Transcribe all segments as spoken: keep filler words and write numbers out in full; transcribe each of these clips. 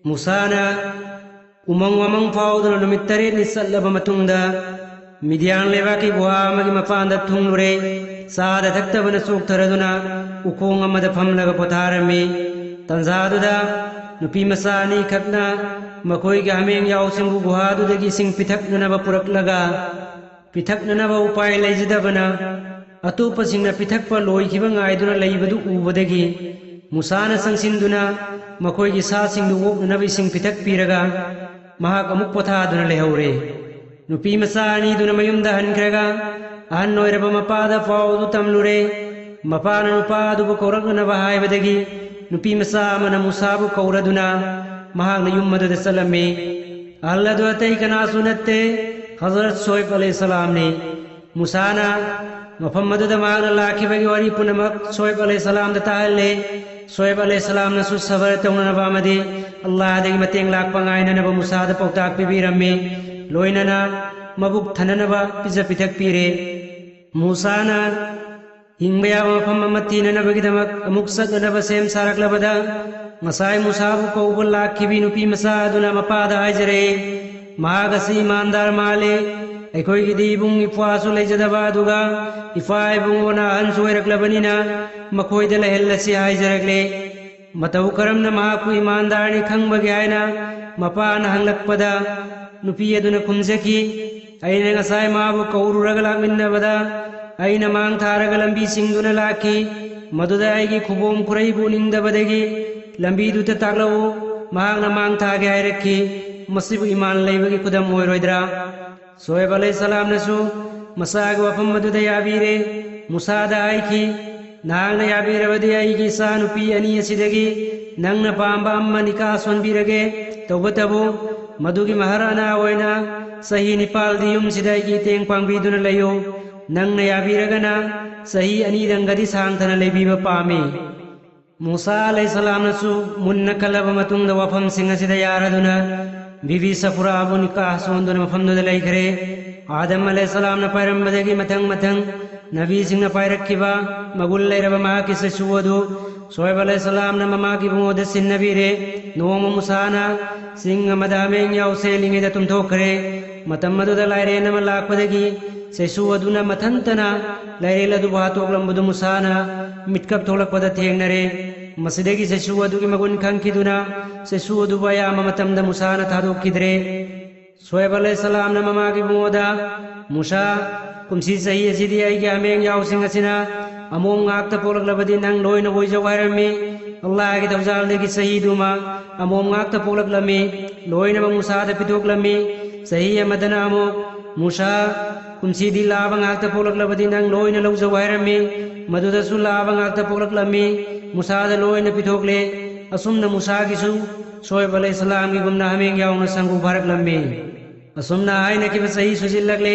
ꯃꯨꯁꯥꯅ ꯎꯃꯪ ꯋꯥꯃꯪ ꯐꯥꯎꯗꯨꯅ ꯅꯨꯃꯤꯠ ꯇꯔꯦꯠꯅꯤ ꯆꯠꯂꯕ ꯃꯇꯨꯡꯗ, ꯃꯤꯗꯤꯌꯥꯟ ꯂꯩꯕꯥꯛꯀꯤ ꯒꯨꯍꯥ ꯑꯃꯒꯤ ꯃꯄꯥꯟꯗ ꯊꯨꯡꯂꯨꯔꯦ꯫ ꯆꯥꯗ ꯊꯛꯇꯕꯅ ꯆꯣꯛꯊꯔꯗꯨꯅ ꯎꯈꯣꯡ ꯑꯃꯗ ꯐꯝꯂꯒ ꯄꯣꯊꯥꯔꯝꯃꯤ꯫ ꯇꯟꯖꯥꯗꯨꯗ ꯅꯨꯄꯤ ꯃꯆꯥ ꯑꯅꯤꯈꯛꯅ ꯃꯈꯣꯏꯒꯤ ꯍꯥꯃꯦꯡ ꯌꯥꯎꯁꯤꯡꯕꯨ ꯒꯨꯍꯥꯗꯨꯗꯒꯤ ꯏꯁꯤꯡ ꯄꯤꯊꯛꯅꯅꯕ ꯄꯨꯔꯛꯂꯒ, ꯄꯤꯊꯛꯅꯅꯕ ꯎꯄꯥꯏ ꯂꯩꯖꯗꯕꯅ, ꯑꯇꯣꯞꯄꯁꯤꯡꯅ ꯄꯤꯊꯛꯄ ꯂꯣꯏꯈꯤꯕ ꯉꯥꯏꯗꯨꯅ ꯂꯩꯕꯗꯨ ꯎꯕꯗꯒꯤ, ꯃꯨꯁꯥꯅ ꯆꯪꯁꯤꯟꯗꯨꯅ ꯃꯈꯣꯏꯒꯤ ꯁꯥꯁꯤꯡꯗꯨ ꯑꯣꯛꯅꯅꯕ ꯏꯁꯤꯡ ꯄꯤꯊꯛꯄꯤꯔꯒ, ꯃꯍꯥꯛ ꯑꯃꯨꯛ ꯄꯣꯊꯥꯗꯨꯅ ꯂꯩꯍꯧꯔꯦ꯫ ꯅꯨꯄꯤ ꯃꯆꯥ ꯑꯅꯤꯗꯨꯅ ꯃꯌꯨꯝꯗ ꯍꯟꯈ꯭ꯔꯒ, ꯑꯍꯟ ꯑꯣꯏꯔꯕ ꯃꯄꯥꯗ ꯄꯥꯎ ꯑꯗꯨ ꯇꯝꯂꯨꯔꯦ꯫ ꯃꯄꯥꯅ ꯅꯨꯄꯥ ꯑꯗꯨꯕꯨ ꯀꯧꯔꯛꯅꯅꯕ ꯍꯥꯏꯕꯗꯒꯤ, ꯅꯨꯄꯤ ꯃꯆꯥ ꯑꯃꯅ ꯃꯨꯁꯥꯕꯨ ꯀꯧꯔꯗꯨꯅ ꯃꯍꯥꯛꯅ ꯌꯨꯝ ꯑꯗꯨꯗ ꯆꯠꯂꯝꯃꯤ꯫ ꯑꯍꯜ ꯑꯗꯨ ꯑꯇꯩ ꯀꯅꯥꯁꯨ ꯅꯠꯇꯦ, ꯍꯖꯔꯠ ꯁꯣꯏꯕ ꯑꯂꯩꯍꯤꯁꯁꯂꯥꯝꯅꯤ꯫ ꯃꯨꯁꯥꯅ ꯃꯐꯝ ꯑꯗꯨꯗ ꯃꯍꯥꯛꯅ ꯂꯥꯛꯈꯤꯕꯒꯤ ꯋꯥꯔꯤ ꯄꯨꯝꯅꯃꯛ ꯁꯣꯏꯕ ꯑꯂꯩꯍꯤꯁꯁꯂꯥꯝꯗ ꯇꯥꯍꯜꯂꯦ꯫ ꯁꯣꯏꯕ ꯑꯂꯩꯍꯤꯁꯁꯂꯥꯝꯅꯁꯨ ꯁꯕꯔ ꯇꯧꯅꯅꯕ ꯑꯃꯗꯤ ꯑꯜꯂꯥꯍꯗꯒꯤ ꯃꯇꯦꯡ ꯂꯥꯛꯄ ꯉꯥꯏꯅꯅꯕ ꯃꯨꯁꯥꯗ ꯄꯥꯎꯇꯥꯛ ꯄꯤꯕꯤꯔꯝꯃꯤ꯫ ꯂꯣꯏꯅꯅ ꯃꯕꯨꯛ ꯊꯟꯅꯅꯕ ꯄꯤꯖ ꯄꯤꯊꯛꯄꯤꯔꯦ꯫ ꯃꯨꯁꯥꯅ ꯍꯤꯡꯕ ꯌꯥꯕ ꯃꯐꯝ ꯑꯃ ꯊꯤꯅꯅꯕꯒꯤꯗꯃꯛ ꯑꯃꯨꯛ ꯆꯠꯅꯅꯕ ꯁꯦꯝ ꯁꯥꯔꯛꯂꯕꯗ, ꯉꯁꯥꯏ ꯃꯨꯁꯥꯕꯨ ꯀꯧꯕ ꯂꯥꯛꯈꯤꯕꯤ ꯅꯨꯄꯤ ꯃꯆꯥ ꯑꯗꯨꯅ ꯃꯄꯥꯗ ꯍꯥꯏꯖꯔꯛꯏ, "ꯃꯍꯥꯛ ꯑꯁꯤ ꯏꯃꯥꯟꯗꯥꯔ ꯃꯥꯜꯂꯤ꯫ ꯑꯩꯈꯣꯏꯒꯤꯗꯤ ꯏꯕꯨꯡ ꯏꯄ꯭ꯋꯥꯁꯨ ꯂꯩꯖꯗꯕ, ꯑꯗꯨꯒ ꯏꯄꯥ ꯏꯕꯨꯡꯉꯣꯅ ꯑꯍꯟꯁꯨ ꯑꯣꯏꯔꯛꯂꯕꯅꯤꯅ ꯃꯈꯣꯏꯗ ꯂꯩꯍꯜꯂꯁꯤ" ꯍꯥꯏꯖꯔꯛꯂꯦ꯫ ꯃꯇꯧ ꯀꯔꯝꯅ ꯃꯍꯥꯛꯄꯨ ꯏꯃꯥꯟꯗꯥꯔꯅꯤ ꯈꯪꯕꯒꯦ ꯍꯥꯏꯅ ꯃꯄꯥꯅ ꯍꯪꯂꯛꯄꯗ, ꯅꯨꯄꯤ ꯑꯗꯨꯅ ꯈꯨꯝꯖꯈꯤ, "ꯑꯩꯅ ꯉꯁꯥꯏ ꯃꯥꯕꯨ ꯀꯧꯔꯨꯔꯒ ꯂꯥꯛꯃꯤꯟꯅꯕꯗ, ꯑꯩꯅ ꯃꯥꯡ ꯊꯥꯔꯒ ꯂꯝꯕꯤ ꯁꯤꯡꯗꯨꯅ ꯂꯥꯛꯈꯤ꯫ ꯃꯗꯨꯗ ꯑꯩꯒꯤ ꯈꯨꯕꯣꯝ ꯈꯨꯔꯩꯕꯨ ꯎꯅꯤꯡꯗꯕꯗꯒꯤ ꯂꯝꯕꯤꯗꯨꯗ ꯇꯥꯛꯂꯛꯎ, ꯃꯍꯥꯛꯅ ꯃꯥꯡ ꯊꯥꯒꯦ ꯍꯥꯏꯔꯛꯈꯤ꯫ ꯃꯁꯤꯕꯨ ꯏꯃꯥꯟ ꯂꯩꯕꯒꯤ ꯈꯨꯗꯝ ꯑꯣꯏꯔꯣꯏꯗ꯭ꯔꯥ?" ꯁꯣꯑꯦꯕ ꯑꯂꯩꯍꯤꯁꯁꯂꯥꯝꯅꯁꯨ ꯃꯆꯥꯒꯤ ꯋꯥꯐꯝ ꯑꯗꯨꯗ ꯌꯥꯕꯤꯔꯦ꯫ ꯃꯨꯁꯥꯗ ꯍꯥꯏꯈꯤ, "ꯅꯍꯥꯛꯅ ꯌꯥꯕꯤꯔꯕꯗꯤ ꯑꯩꯒꯤ ꯏꯆꯥꯅꯨꯄꯤ ꯑꯅꯤ ꯑꯁꯤꯗꯒꯤ ꯅꯪꯅ ꯄꯥꯝꯕ ꯑꯃ ꯅꯤꯀꯥ ꯁꯣꯟꯕꯤꯔꯒꯦ꯫ ꯇꯧꯕꯇꯕꯨ ꯃꯗꯨꯒꯤ ꯃꯍꯔ ꯑꯅꯥ ꯑꯣꯏꯅ ꯆꯍꯤ ꯅꯤꯄꯥꯜꯗꯤ ꯌꯨꯝꯁꯤꯗ ꯑꯩꯒꯤ ꯏꯇꯦꯡ ꯄꯥꯡꯕꯤꯗꯨꯅ ꯂꯩꯌꯨ꯫ ꯅꯪꯅ ꯌꯥꯕꯤꯔꯒꯅ ꯆꯍꯤ ꯑꯅꯤꯗꯪꯒꯗꯤ ꯁꯥꯡꯊꯅ ꯂꯩꯕꯤꯕ ꯄꯥꯝꯃꯤ"꯫ ꯃꯨꯁꯥ ꯑꯂꯩꯍꯤꯁꯁꯂꯥꯝꯅꯁꯨ ꯃꯨꯟꯅ ꯈꯜꯂꯕ ꯃꯇꯨꯡꯗ ꯋꯥꯐꯝꯁꯤꯡ ꯑꯁꯤꯗ ꯌꯥꯔꯗꯨꯅ ꯕꯤꯕꯤ ꯁꯐꯨꯔꯥꯕꯨ ꯅꯤꯀꯥꯍ ꯁꯣꯟꯗꯨꯅ ꯃꯐꯝꯗꯨꯗ ꯂꯩꯈ꯭ꯔꯦ꯫ ꯑꯥꯗꯝ ꯑꯂꯩꯍꯤꯁꯁꯂꯥꯝꯅ ꯄꯥꯏꯔꯝꯕꯗꯒꯤ ꯃꯊꯪ ꯃꯊꯪ ꯅꯕꯤꯁꯤꯡꯅ ꯄꯥꯏꯔꯛꯈꯤꯕ ꯃꯒꯨꯟ ꯂꯩꯔꯕ ꯃꯍꯥꯛꯀꯤ ꯆꯩꯁꯨ ꯑꯗꯨ ꯁꯣꯏꯕ ꯑꯂꯩꯍꯤꯁꯁꯂꯥꯝꯅ ꯃꯃꯥꯒꯤ ꯏꯕꯨꯡꯉꯣꯗ ꯁꯤꯟꯅꯕꯤꯔꯦ꯫ ꯅꯣꯡꯃ ꯃꯨꯁꯥꯅ ꯆꯤꯡ ꯑꯃꯗ ꯍꯥꯃꯦꯡ ꯌꯥꯎ ꯆꯦꯜꯂꯤꯉꯩꯗ ꯇꯨꯝꯊꯣꯛꯈ꯭ꯔꯦ꯫ ꯃꯇꯝ ꯑꯗꯨꯗ ꯂꯥꯏꯔꯦꯟ ꯑꯃ ꯂꯥꯛꯄꯗꯒꯤ ꯆꯩꯁꯨ ꯑꯗꯨꯅ ꯃꯊꯟꯇꯅ ꯂꯥꯏꯔꯦꯟ ꯑꯗꯨꯕꯨ ꯍꯥꯠꯇꯣꯛꯂꯝꯕꯗꯨ ꯃꯨꯁꯥꯅ ꯃꯤꯠꯀꯞ ꯊꯣꯛꯂꯛꯄꯗ ꯊꯦꯡꯅꯔꯦ꯫ ꯃꯁꯤꯗꯒꯤ ꯆꯩꯁꯨ ꯑꯗꯨꯒꯤ ꯃꯒꯨꯟ ꯈꯪꯈꯤꯗꯨꯅ ꯆꯩꯁꯨ ꯑꯗꯨꯕꯨ ꯑꯌꯥꯝꯕ ꯃꯇꯝꯗ ꯃꯨꯁꯥꯅ ꯊꯥꯗꯣꯛꯈꯤꯗ꯭ꯔꯦ꯫ ꯁꯣꯏꯕ ꯑꯂꯩꯍꯤꯁꯁꯂꯥꯝꯅ ꯃꯃꯥꯒꯤ ꯏꯕꯨꯡꯉꯣꯗ, "ꯃꯨꯁꯥ, ꯀꯨꯝꯁꯤ ꯆꯍꯤ ꯑꯁꯤꯗꯤ ꯑꯩꯒꯤ ꯍꯥꯃꯦꯡ ꯌꯥꯎꯁꯤꯡ ꯑꯁꯤꯅ ꯑꯃꯣꯝ ꯉꯥꯛꯇ ꯄꯣꯛꯂꯛꯂꯕꯗꯤ ꯅꯪ ꯂꯣꯏꯅ ꯑꯣꯏꯖꯧ" ꯍꯥꯏꯔꯝꯃꯤ꯫ ꯑꯜꯂꯥꯍꯒꯤ ꯊꯧꯖꯥꯜꯗꯒꯤ ꯆꯍꯤꯗꯨꯃ ꯑꯃꯣꯝ ꯉꯥꯛꯇ ꯄꯣꯛꯂꯛꯂꯝꯃꯤ꯫ ꯂꯣꯏꯅꯃꯛ ꯃꯨꯁꯥꯗ ꯄꯤꯊꯣꯛꯂꯝꯃꯤ꯫ ꯆꯍꯤ ꯑꯃꯗꯅ ꯑꯃꯨꯛ, "ꯃꯨꯁꯥ, ꯀꯨꯝꯁꯤꯗꯤ ꯂꯥꯕ ꯉꯥꯛꯇ ꯄꯣꯛꯂꯛꯂꯕꯗꯤ ꯅꯪ ꯂꯣꯏꯅ ꯂꯧꯖꯧ" ꯍꯥꯏꯔꯝꯃꯤ꯫ ꯃꯗꯨꯗꯁꯨ ꯂꯥꯕ ꯉꯥꯛꯇ ꯄꯣꯛꯂꯛꯂꯝꯃꯤ꯫ ꯃꯨꯁꯥꯗ ꯂꯣꯏꯅ ꯄꯤꯊꯣꯛꯂꯦ꯫ ꯑꯁꯨꯝꯅ ꯃꯨꯁꯥꯒꯤꯁꯨ ꯁꯣꯏꯕ ꯑꯂꯩꯍꯤꯁꯁꯂꯥꯝꯒꯤꯒꯨꯝꯅ ꯍꯥꯃꯦꯡ ꯌꯥꯎꯅ ꯁꯪꯒꯨ ꯐꯥꯔꯛꯂꯝꯃꯤ꯫ ꯑꯁꯨꯝꯅ ꯍꯥꯏꯅꯈꯤꯕ ꯆꯍꯤ ꯁꯨꯖꯤꯜꯂꯛꯂꯦ꯫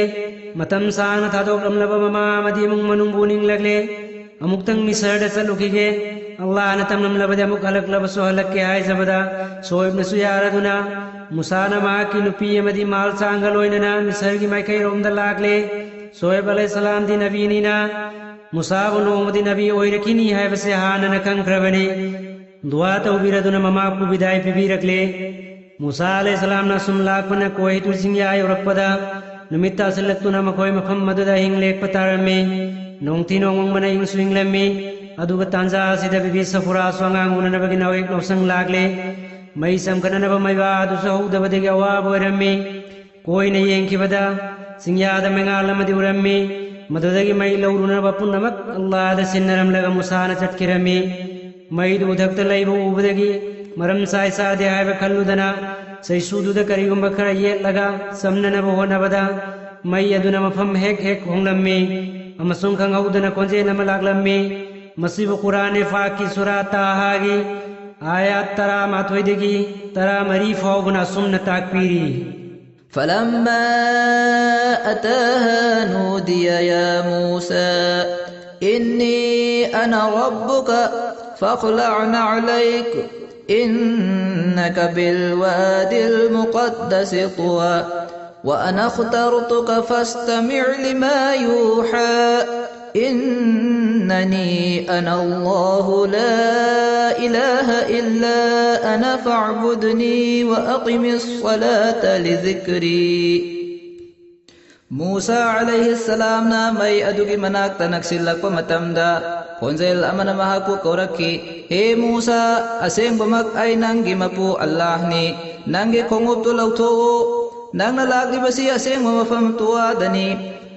ꯃꯇꯝ ꯁꯥꯡꯅ ꯊꯥꯗꯣꯛꯂꯝꯂꯕ ꯃꯃꯥ ꯑꯃꯗꯤ ꯏꯃꯨꯡ ꯃꯅꯨꯡꯕꯨ ꯅꯤꯡꯂꯛꯂꯦ꯫ "ꯑꯃꯨꯛꯇꯪ ꯃꯤꯁꯔꯗ ꯆꯠꯂꯨꯈꯤꯒꯦ꯫ ꯑꯜꯂꯥꯍꯅ ꯇꯝꯂꯝꯂꯕꯗꯤ ꯑꯃꯨꯛ ꯍꯜꯂꯛꯂꯕꯁꯨ ꯍꯜꯂꯛꯀꯦ" ꯍꯥꯏꯖꯕꯗ ꯁꯣꯏꯕꯅꯁꯨ ꯌꯥꯔꯗꯨꯅ ꯃꯨꯁꯥꯅ ꯃꯍꯥꯛꯀꯤ ꯅꯨꯄꯤ ꯑꯃꯗꯤ ꯃꯥꯜ ꯆꯥꯡꯒ ꯂꯣꯏꯅꯅ ꯃꯤꯁꯔꯒꯤ ꯃꯥꯏꯀꯩꯔꯣꯝꯗ ꯂꯥꯛꯂꯦ꯫ ꯁꯣꯏꯕ ꯑꯂꯩꯍꯤꯁꯁꯂꯥꯝꯗꯤ ꯅꯕꯤꯅꯤꯅ ꯃꯨꯁꯥꯕꯨ ꯅꯣꯡꯃꯗꯤ ꯅꯕꯤ ꯑꯣꯏꯔꯛꯈꯤꯅꯤ ꯍꯥꯏꯕꯁꯦ ꯍꯥꯟꯅꯅ ꯈꯪꯈ꯭ꯔꯕꯅꯤ꯫ ꯗꯨꯋꯥ ꯇꯧꯕꯤꯔꯗꯨꯅ ꯃꯃꯥꯕꯨ ꯕꯤꯗꯥꯏ ꯄꯤꯕꯤꯔꯛꯂꯦ꯫ ꯃꯨꯁꯥ ꯑꯂꯩꯍꯤꯁꯁꯂꯥꯝꯅ ꯑꯁꯨꯝ ꯂꯥꯛꯄꯅ ꯀꯣꯍꯤꯇꯨꯔ ꯆꯤꯡꯌꯥ ꯌꯧꯔꯛꯄꯗ ꯅꯨꯃꯤꯠ ꯇꯥꯁꯤꯜꯂꯛꯇꯨꯅ ꯃꯈꯣꯏ ꯃꯐꯝ ꯑꯗꯨꯗ ꯑꯍꯤꯡ ꯂꯦꯛꯄ ꯇꯥꯔꯝꯃꯤ꯫ ꯅꯣꯡꯊꯤ ꯅꯣꯡꯃꯪꯕꯅ ꯏꯪꯁꯨ ꯏꯪꯂꯝꯃꯤ꯫ ꯑꯗꯨꯒ ꯇꯥꯟꯖꯥ ꯑꯁꯤꯗ ꯕꯤꯕꯤ ꯁꯐꯨꯔꯥꯁꯨ ꯑꯉꯥꯡ ꯎꯅꯅꯕꯒꯤ ꯅꯥꯎꯌꯦꯛ ꯅꯥꯎꯁꯪ ꯂꯥꯛꯂꯦ꯫ ꯃꯩ ꯆꯝꯈꯠꯅꯅꯕ ꯃꯩꯕꯥ ꯑꯗꯨꯁꯨ ꯍꯧꯗꯕꯗꯒꯤ ꯑꯋꯥꯕ ꯑꯣꯏꯔꯝꯃꯤ꯫ ꯀꯣꯏꯅ ꯌꯦꯡꯈꯤꯕꯗ ꯆꯤꯡꯌꯥꯗ ꯃꯩꯉꯥꯜ ꯑꯃꯗꯤ ꯎꯔꯝꯃꯤ꯫ ꯃꯗꯨꯗꯒꯤ ꯃꯩ ꯂꯧꯔꯨꯅꯕ ꯄꯨꯝꯅꯃꯛ ꯑꯜꯂꯥꯍꯗ ꯁꯤꯟꯅꯔꯝꯂꯒ ꯃꯨꯁꯥꯅ ꯆꯠꯈꯤꯔꯝꯃꯤ꯫ ꯃꯩꯗꯨ ꯎꯊꯛꯇ ꯂꯩꯕ ꯎꯕꯗꯒꯤ ꯃꯔꯝ ꯆꯥꯏ ꯆꯥꯗꯦ ꯍꯥꯏꯕ ꯈꯜꯂꯨꯗꯅ ꯆꯩꯁꯨꯗꯨꯗ ꯀꯔꯤꯒꯨꯝꯕ ꯈꯔ ꯌꯦꯠꯂꯒ ꯆꯝꯅꯅꯕ ꯍꯣꯠꯅꯕꯗ ꯃꯩ ꯑꯗꯨꯅ ꯃꯐꯝ ꯍꯦꯛ ꯍꯦꯛ ꯍꯣꯡꯂꯝꯃꯤ ꯑꯃꯁꯨꯡ ꯈꯪꯍꯧꯗꯅ ꯈꯣꯟꯖꯦꯜ ꯑꯃ ꯂꯥꯛꯂꯝꯃꯤ꯫ ꯃꯁꯤꯕꯨ ꯀꯨꯔꯥꯟ ꯄꯥꯛꯀꯤ ꯁꯨꯔꯥ ꯇꯥꯍꯥꯒꯤ ꯑꯥꯌꯥꯠ ꯇꯔꯥꯃꯥꯊꯣꯏꯗꯒꯤ ꯇꯔꯥꯃꯔꯤ ꯐꯥꯎꯕꯅ ꯑꯁꯨꯝꯅ ꯇꯥꯛꯄꯤꯔꯤ꯫ فلما أتاها نودي يا موسى إني أنا ربك فاخلع نعليك إنك بالواد المقدس طوى وأنا اخترتك فاستمع لما يوحى إنني أنا الله لا إله إلا أنا فاعبدني وأقم الصلاة لذكري. ꯃꯨꯁꯥ ꯑꯂꯩꯍꯤꯁꯁꯂꯥꯝꯅ ꯃꯩ ꯑꯗꯨꯒꯤ ꯃꯅꯥꯛꯇ ꯅꯛꯁꯤꯜꯂꯛꯄ ꯃꯇꯝꯗ, ꯈꯣꯟꯖꯦꯜ ꯑꯃꯅ ꯃꯍꯥꯛꯄꯨ ꯀꯧꯔꯛꯈꯤ, "ꯍꯦ ꯃꯨꯁꯥ, ꯑꯁꯦꯡꯕꯃꯛ ꯑꯩ ꯅꯪꯒꯤ ꯃꯄꯨ ꯑꯜꯂꯥꯍꯅꯤ꯫ ꯅꯪꯒꯤ ꯈꯣꯡꯎꯞꯇꯨ ꯂꯧꯊꯣꯛꯎ꯫ ꯅꯪꯅ ꯂꯥꯛꯂꯤꯕꯁꯤ ꯑꯁꯦꯡꯕ ꯃꯐꯝ ꯇꯨꯋꯥꯗꯅꯤ꯫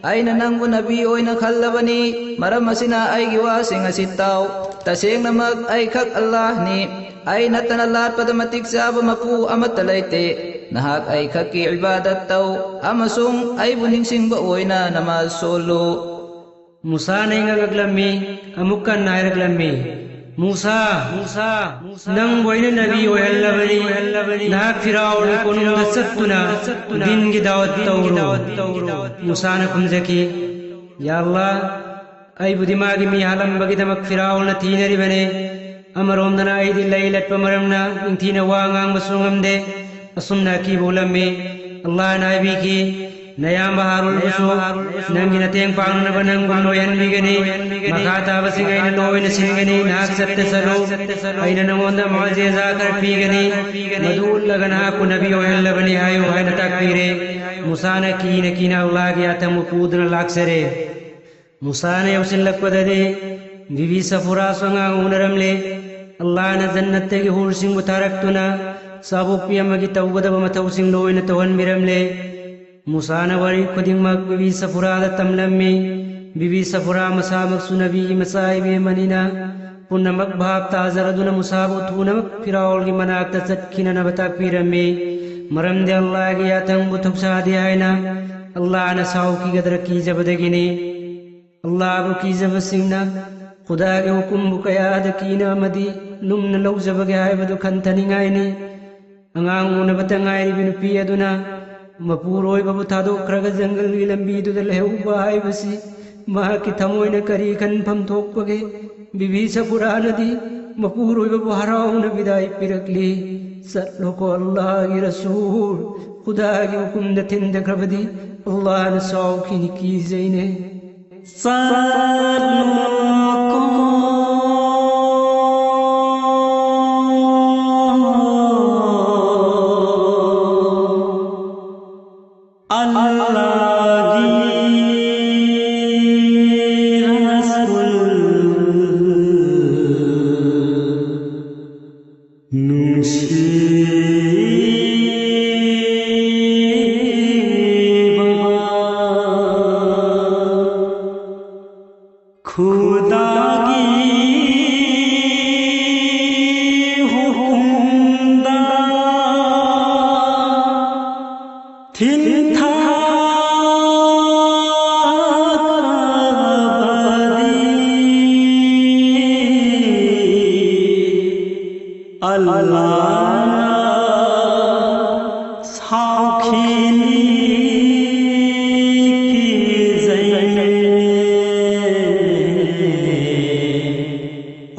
ꯑꯩꯅ ꯅꯪꯕꯨ ꯅꯕꯤ ꯑꯣꯏꯅ ꯈꯜꯂꯕꯅꯤ꯫ ꯃꯔꯝ ꯑꯁꯤꯅ ꯑꯩꯒꯤ ꯋꯥꯁꯤꯡ ꯑꯁꯤ ꯇꯥꯎ꯫ ꯇꯁꯦꯡꯅꯃꯛ ꯑꯩꯈꯛ ꯑꯜꯂꯥꯍꯅꯤ꯫ ꯑꯩ ꯅꯠꯇꯅ ꯂꯥꯠꯄꯗ ꯃꯇꯤꯛ ꯆꯥꯕ ꯃꯄꯨ ꯑꯃꯠꯇ ꯂꯩꯇꯦ꯫ ꯅꯍꯥꯛ ꯑꯩꯈꯛꯀꯤ ꯏꯕꯥꯗꯠ ꯇꯧ ꯑꯃꯁꯨꯡ ꯑꯩꯕꯨ ꯅꯤꯡꯁꯤꯡꯕ ꯑꯣꯏꯅ ꯅꯃꯥꯖ ꯁꯣꯜꯂꯨ꯫" ꯃꯨꯁꯥꯅ ꯏꯪꯉꯛꯂꯝꯃꯤ, ꯑꯃꯨꯛ ꯀꯟꯅ ꯍꯥꯏꯔꯛꯂꯝꯃꯤ, "ꯃꯨꯁꯥ, ꯃꯨꯁꯥ, ꯅꯪꯕꯨ ꯑꯩꯅ ꯅꯕꯤ ꯑꯣꯏꯍꯜꯂꯕꯅꯤ꯫ ꯅꯍꯥꯛ ꯐꯤꯔꯥꯎꯟ ꯀꯣꯅꯨꯡꯗ ꯆꯠꯇꯨꯅ ꯗꯤꯟꯒꯤ ꯗꯥꯋꯠ ꯇꯧꯔꯨ꯫" ꯃꯨꯁꯥꯅ ꯈꯨꯝꯖꯈꯤ, "ꯌꯥ ꯑꯜꯂꯥ, ꯑꯩꯕꯨꯗꯤ ꯃꯥꯒꯤ ꯃꯤ ꯍꯥꯠꯂꯝꯕꯒꯤꯗꯃꯛ ꯐꯤꯔꯥꯎꯟꯅ ꯊꯤꯅꯔꯤꯕꯅꯤ꯫ ꯑꯃꯔꯣꯝꯗꯅ ꯑꯩꯗꯤ ꯂꯩ ꯂꯠꯄ ꯃꯔꯝꯅ ꯅꯤꯡꯊꯤꯅ ꯋꯥ ꯉꯥꯡꯕꯁꯨ ꯉꯝꯗꯦ꯫" ꯑꯁꯨꯝꯅ ꯑꯀꯤꯕ ꯎꯠꯂꯝꯃꯤ꯫ ꯑꯜꯂꯥꯍꯅ ꯍꯥꯏꯕꯤꯈꯤ, "ꯅꯌꯥꯝꯕ ꯍꯥꯔꯨꯟꯕꯨꯁꯨ ꯅꯪꯒꯤ ꯃꯇꯦꯡ ꯄꯥꯡꯅꯅꯕ ꯅꯪꯒꯨꯝ ꯂꯣꯏꯍꯟꯕꯤꯒꯅꯤ꯫ ꯃꯈꯥ ꯇꯥꯕꯁꯤꯡ ꯑꯩꯅ ꯂꯣꯏꯅ ꯁꯤꯟꯒꯅꯤ꯫ ꯅꯍꯥꯛ ꯆꯠꯇ ꯆꯠꯂꯨ꯫ ꯑꯩꯅ ꯅꯉꯣꯟꯗ ꯃꯨꯑꯖꯤꯖꯥ ꯈꯔ ꯄꯤꯒꯅꯤ꯫ ꯃꯗꯨ ꯎꯠꯂꯒ ꯅꯍꯥꯛꯄꯨ ꯅꯕꯤ ꯑꯣꯏꯍꯜꯂꯕꯅꯤ ꯍꯥꯏꯌꯨ" ꯍꯥꯏꯅ ꯇꯥꯛꯄꯤꯔꯦ꯫ ꯃꯨꯁꯥꯅ ꯀꯤꯅ ꯀꯤꯅ ꯑꯜꯂꯥꯍꯒꯤ ꯌꯥꯊꯪꯕꯨ ꯄꯨꯗꯨꯅ ꯂꯥꯛꯆꯔꯦ꯫ ꯃꯨꯁꯥꯅ ꯌꯧꯁꯤꯜꯂꯛꯄꯗꯗꯤ ꯕꯤꯕꯤ ꯁꯐꯨꯔꯥꯁꯨ ꯑꯉꯥꯡ ꯎꯅꯔꯝꯂꯦ꯫ ꯑꯜꯂꯥꯍꯅ ꯖꯟꯅꯠꯇꯒꯤ ꯍꯨꯔꯁꯤꯡꯕꯨ ꯊꯥꯔꯛꯇꯨꯅ ꯆꯥꯕꯣꯛꯄꯤ ꯑꯃꯒꯤ ꯇꯧꯒꯗꯕ ꯃꯊꯧꯁꯤꯡ ꯂꯣꯏꯅ ꯇꯧꯍꯟꯕꯤꯔꯝꯂꯦ꯫ ꯃꯨꯁꯥꯅ ꯋꯥꯔꯤ ꯈꯨꯗꯤꯡꯃꯛ ꯕꯤꯕꯤ ꯁꯐꯨꯔꯥꯗ ꯇꯝꯂꯝꯃꯤ꯫ ꯕꯤꯕꯤ ꯁꯐꯨꯔꯥ ꯃꯁꯥꯃꯛꯁꯨ ꯅꯕꯤꯒꯤ ꯃꯆꯥ ꯏꯕꯦꯝꯃꯅꯤꯅ ꯄꯨꯝꯅꯃꯛ ꯚꯥꯞ ꯇꯥꯖꯔꯗꯨꯅ ꯃꯨꯁꯥꯕꯨ ꯊꯨꯅꯃꯛ ꯐꯤꯔꯥꯎꯜꯒꯤ ꯃꯅꯥꯛꯇ ꯆꯠꯈꯤꯅꯅꯕ ꯇꯥꯛꯄꯤꯔꯝꯃꯤ꯫ ꯃꯔꯝꯗꯤ ꯑꯜꯂꯥꯍꯒꯤ ꯌꯥꯊꯪꯕꯨ ꯊꯧꯁꯥꯗꯦ ꯍꯥꯏꯅ ꯑꯜꯂꯥꯍꯅ ꯁꯥꯎꯈꯤꯒꯗ꯭ꯔꯥ ꯀꯤꯖꯕꯗꯒꯤꯅꯤ꯫ ꯑꯜꯂꯥꯍꯕꯨ ꯀꯤꯖꯕꯁꯤꯡꯅ ꯈꯨꯗꯥꯒꯤ ꯍꯨꯀꯨꯝꯕꯨ ꯀꯌꯥꯗ ꯀꯤꯅ ꯑꯃꯗꯤ ꯂꯨꯝꯅ ꯂꯧꯖꯕꯒꯦ ꯍꯥꯏꯕꯗꯨ ꯈꯟꯊꯅꯤꯡꯉꯥꯏꯅꯤ꯫ ꯑꯉꯥꯡ ꯎꯅꯕꯇ ꯉꯥꯏꯔꯤꯕ ꯅꯨꯄꯤ ꯑꯗꯨꯅ ꯃꯄꯨꯔꯣꯏꯕꯕꯨ ꯊꯥꯗꯣꯛꯈ꯭ꯔꯒ ꯖꯪꯒꯜꯒꯤ ꯂꯝꯕꯤꯗꯨꯗ ꯂꯩꯍꯧꯕ ꯍꯥꯏꯕꯁꯤ ꯃꯍꯥꯛꯀꯤ ꯊꯃꯣꯏꯅ ꯀꯔꯤ ꯈꯟꯐꯝ ꯊꯣꯛꯄꯒꯦ? ꯕꯤꯕꯤ ꯁꯐꯨꯔꯥꯅꯗꯤ ꯃꯄꯨꯔꯣꯏꯕꯕꯨ ꯍꯔꯥꯎꯅ ꯕꯤꯗꯥꯏ ꯄꯤꯔꯛꯂꯤ꯫ "ꯆꯠꯂꯣꯀꯣ ꯑꯜꯂꯥꯍꯒꯤ ꯔꯁꯨꯜ, ꯈꯨꯗꯥꯒꯤ ꯍꯨꯀꯨꯝꯗ ꯊꯤꯟꯊꯈ꯭ꯔꯕꯗꯤ ꯑꯜꯂꯥꯍꯅ ꯁꯥꯎꯈꯤꯅꯤ, ꯀꯤꯖꯩꯅꯦ"꯫ ꯆꯠꯂꯨꯀꯣ꯫ ꯑꯜꯂꯥꯍꯒꯤ ꯔꯁꯨꯜ ꯅꯨꯡꯁꯤꯕ ꯈꯨꯗꯥꯒꯤ ꯍꯨꯀꯨꯝꯗ ꯊꯤꯟꯊꯕꯗꯤ ꯑꯜꯂꯥꯍꯅ ꯁꯥꯎꯈꯤꯅꯤ, ꯀꯤꯖꯩꯅꯦ꯫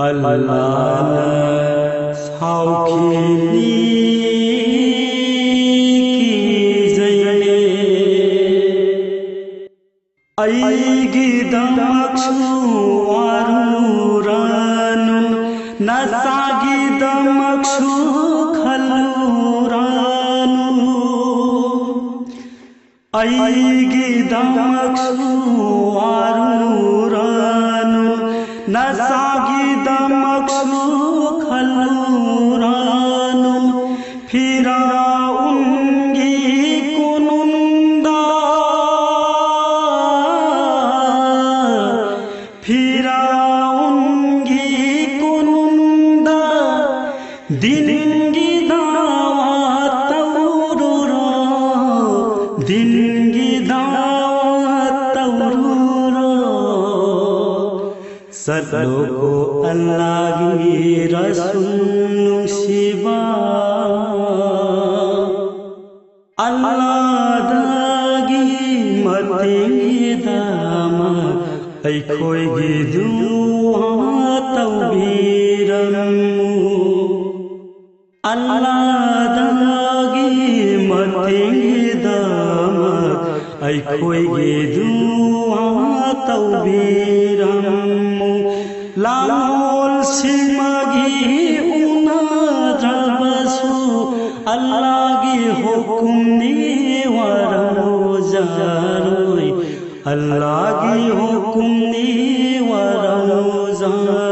ꯑꯜꯂꯥꯍꯅ ꯁꯥꯎꯈꯤꯅꯤ, ꯀꯤꯖꯩꯅꯦ꯫ ꯑꯩꯒꯤꯗꯃꯛꯁꯨ ꯋꯥꯔꯨꯔꯅꯨ, ꯅꯆꯥꯒꯤꯗꯃꯛꯁꯨ ꯈꯜꯂꯨꯔꯅꯨ꯫ ꯑꯩꯒꯤꯗꯃꯛꯁꯨ ꯋꯥꯔꯨꯔꯅꯨ, ꯅꯆꯥꯒꯤꯗꯃꯛꯁꯨ ꯈꯜꯂꯨꯔꯅꯨ꯫ ꯐꯤꯔꯥꯎꯟꯒꯤ ꯀꯣꯅꯨꯡꯗ, ꯐꯤꯔꯥꯎꯟꯒꯤ ꯀꯣꯅꯨꯡꯗ ꯗꯤꯟꯒꯤ ꯗꯥꯋꯥ ꯇꯧꯔꯨꯔꯣ, ꯗꯤꯟꯒꯤ ꯗꯥꯋꯥ ꯇꯧꯔꯨꯔꯣ꯫ ꯆꯠꯂꯣꯀꯣ ꯑꯜꯂꯥꯍꯒꯤ ꯔꯁꯨꯜ ꯅꯨꯡꯁꯤꯕ꯫ ꯑꯜꯂꯥꯍꯗꯒꯤ ꯃꯇꯦꯡꯒꯤꯗꯃꯛ ꯑꯩꯈꯣꯏꯒꯤ ꯗꯨꯋꯥ ꯇꯧꯕꯤꯔꯝꯃꯨ꯫ ꯑꯜꯂꯥꯍꯗꯒꯤ ꯃꯇꯦꯡꯒꯤꯗꯃꯛ ꯑꯩꯈꯣꯏꯒꯤ ꯗꯨꯋꯥ ꯇꯧꯕꯤꯔꯝꯃꯨ꯫ ꯂꯥꯡꯑꯣꯜꯁꯤꯃꯒꯤ ꯎꯅꯗ꯭ꯔꯕꯁꯨ ꯑꯜꯂꯥꯒꯤ ꯍꯨꯀꯨꯝꯅꯤ ꯋꯥꯔꯧꯖꯔꯣꯏ꯫ ꯑꯜꯂꯥꯒꯤ ꯍꯨꯀꯨꯝꯅꯤ ꯋꯥꯔꯧꯖꯔꯣꯏ꯫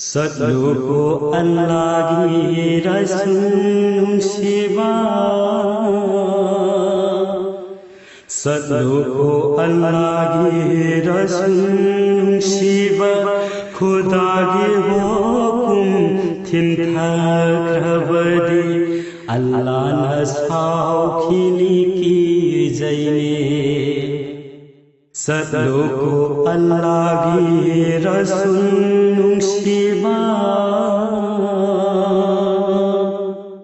ꯆꯠꯂꯨꯀꯣ ꯑꯜꯂꯥꯒꯤ ꯔꯁꯨꯜ ꯅꯨꯡꯁꯤꯕ꯫ ꯆꯠꯂꯨꯀꯣ ꯑꯜꯂꯥꯒꯤ ꯔꯁꯨꯜ ꯅꯨꯡꯁꯤꯕ꯫ ꯈꯨꯗꯥꯒꯤ ꯍꯨꯀꯨꯝ ꯊꯤꯟꯊꯈ꯭ꯔꯕꯗꯤ ꯑꯜꯂꯥꯅ ꯁꯥꯎꯈꯤꯅꯤ ꯀꯤꯖꯩꯅꯦ꯫ ꯆꯠꯂꯨꯀꯣ ꯑꯜꯂꯥꯒꯤ ꯔꯁꯨꯜ ꯅꯨꯡꯁꯤꯕ꯫